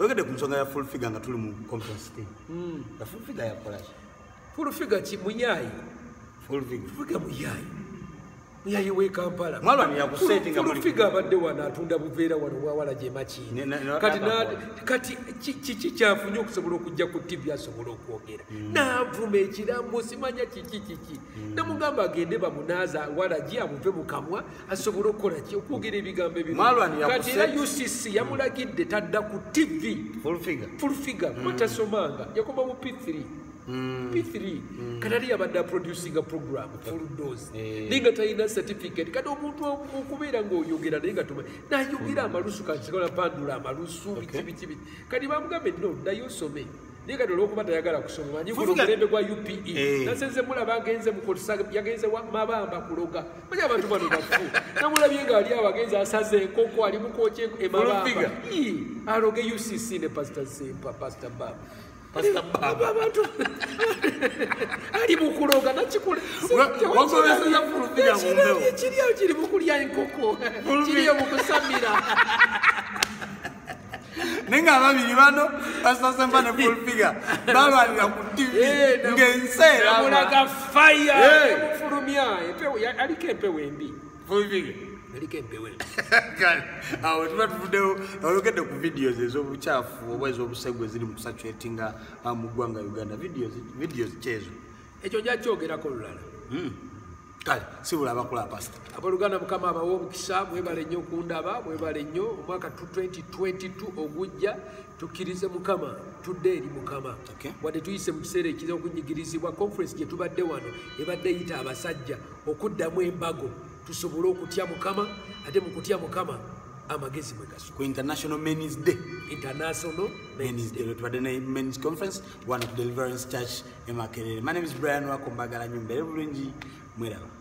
Oyogedde ku nsonga ya Full Figure nga tuli mu conference team. Ya Full Figure yakola ki? Full Figure ki muyayi. Full Figure. Full Figure muyayi. Muyayi we Kampala. Mwalwanira ku setting nga Full muli- Figure abadde wano atunda buveera wano wawala gye Makindye. Kati kati kiki kyafunye okusobola okujja ku TV asobole okwogera. N'avuma ekiramu simanya kiki kiki. Namugamba agende bamunaaza walagi amuve mu kamwa asobole okukola ki okwogera ebigambo ebirungi. Mwalwanira ku Kati era set. UCC yamulagidde tadda ku TV. Full Figure. Full Figure kuba tasomanga yakoma mu P3. P3 kati ali yabadde aproducinga program full dose naye nga talina certificate. Kati omuntu okubeera ng'oyogera naye nga toma nayogera amalusu kansobola pandula amalusu biki biki biki. Kati bamugambe no ddayo osome naye kati olw'okuba tayagala kusoma manyi guno Full Figure- omulembe gwa UPE nasenze mulaba agenze mukozesa yagenze Mabamba kuloga manyi abantu bano bafu namulabye ng'ali awo agenze asaze enkoko ali mukwokya e Mabamba. Full Figure. Ii, aloge UCC ne Pastor Sempa, Pastor Baba. Pastor Baba. Abantu ali mukuloga nakikula. Wagobeseza Full Figure mu mbewo. Kiri awo kiri mukulya enkoko. Full Kiri awo mukusamira. Naye nga ababiri bano Pastor Sempa ne Full Figure balwanira ku TV ng'ensi eraba. Namulaga fire emufulumya empewo aliko empewo embi. Full Figure. Aliko empewo embi. Kale, awo tuba tuvuddewo oyogedde ku videos ez'obukyafu oba ez'obusegu eziri mu kusaturatinga mu ggwanga Uganda. Videos ki ezo? Ekyo nja kyogerako lulala. Kale, si bulaba kulaba Pastor. Abooluganda Mukama abawe omukisa, mwebale nnyo okundaba, mwebale nnyo. Omwaka 2022 ogujja tukkirize Mukama, tudde eri Mukama. Wadde tuyise mu kiseera ekiza okunyigirizibwa, conference gye tubadde wano ebadde eyita abasajja okuddamu embago tusobole okutya Mukama, ate mu kutya Mukama amagezi mwe gasula. Ku International Men's Day. International Men's Day. Tubadde ne Men's Conference wano ku Deliverance Church e Makerere. My name is Brian Wako, mbagala nnyo, mbeere bulungi, mweraba.